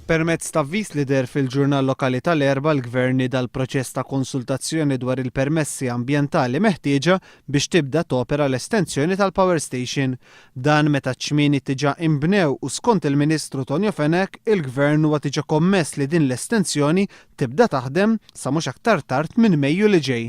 Permezz t'avviż li deher fil-ġurnal lokali tal-Erbgħa l-Gvern nieda l-proċess ta' konsultazzjoni dwar il-permessi ambjentali meħtieġa biex tibda topera l-estensjoni tal-power station. Dan meta ċ-ċmieni diġà inbnew u skont il-Ministru Tonio Fenech il-Gvern huwa diġà kommess li din l-estensjoni tibda taħdem sa mhux aktar tard minn Mejju li ġej.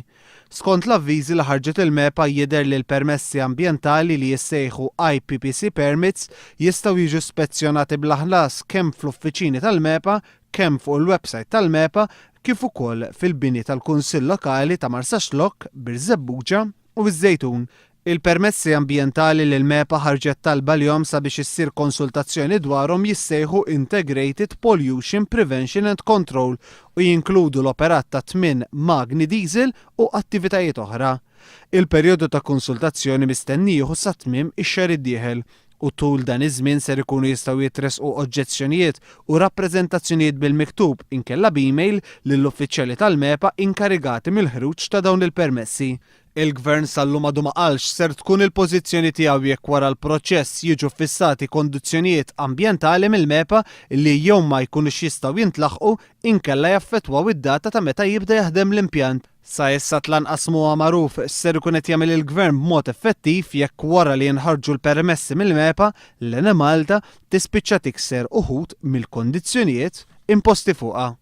Skont l-avviżi li ħarġet il-MEPA jidher li l-permessi ambjentali li jissejħu IPPC permits jistgħu jiġu spezzjonati bla ħlas kemm fl-uffiċini tal-MEPA, kemm fuq il-websajt tal-MEPA kif ukoll fil-bini tal-Kunsill Lokali ta' Marsaxlokk, Birżebbuġa u ż-Żejtun. Il-permessi ambjentali li l-MEPA ħarġet talba għalihom sabiex issir konsultazzjoni dwarhom jissejħu Integrated Pollution Prevention and Control u jinkludu l-operat ta' tminn magni diesel u attivitajiet oħra. Il-perjodu ta' konsultazzjoni mistenni jieħu sa tmiem ix-xahar id-dieħel u tul dan iż-żmien ser ikunu jistgħu jitressqu oġġezzjonijiet u rappreżentazzjonijiet bil-miktub inkella b'email lill-uffiċjali tal-MEPA inkarigati mill-ħruġ ta' dawn il-permessi. Il-Gvern sal-lum għadu ma qalx x'ser tkun il-pożizzjoni tiegħu jekk wara l-proċess jiġu ffissati kondizzjonijiet ambjentali mill-MEPA li jew ma jkunux jistgħu jintlaħqu inkella jaffettwaw id-data ta' meta jibda jaħdem l-impjant. Sa issa tlanqas m'huwa magħruf x'ser ikun qed jagħmel il-Gvern b'mod effettiv jekk wara li jinħarġu l-permessi mill-MEPA, l-Enemalta tispiċċa tikser uħud mill-kondizzjonijiet imposti fuqha.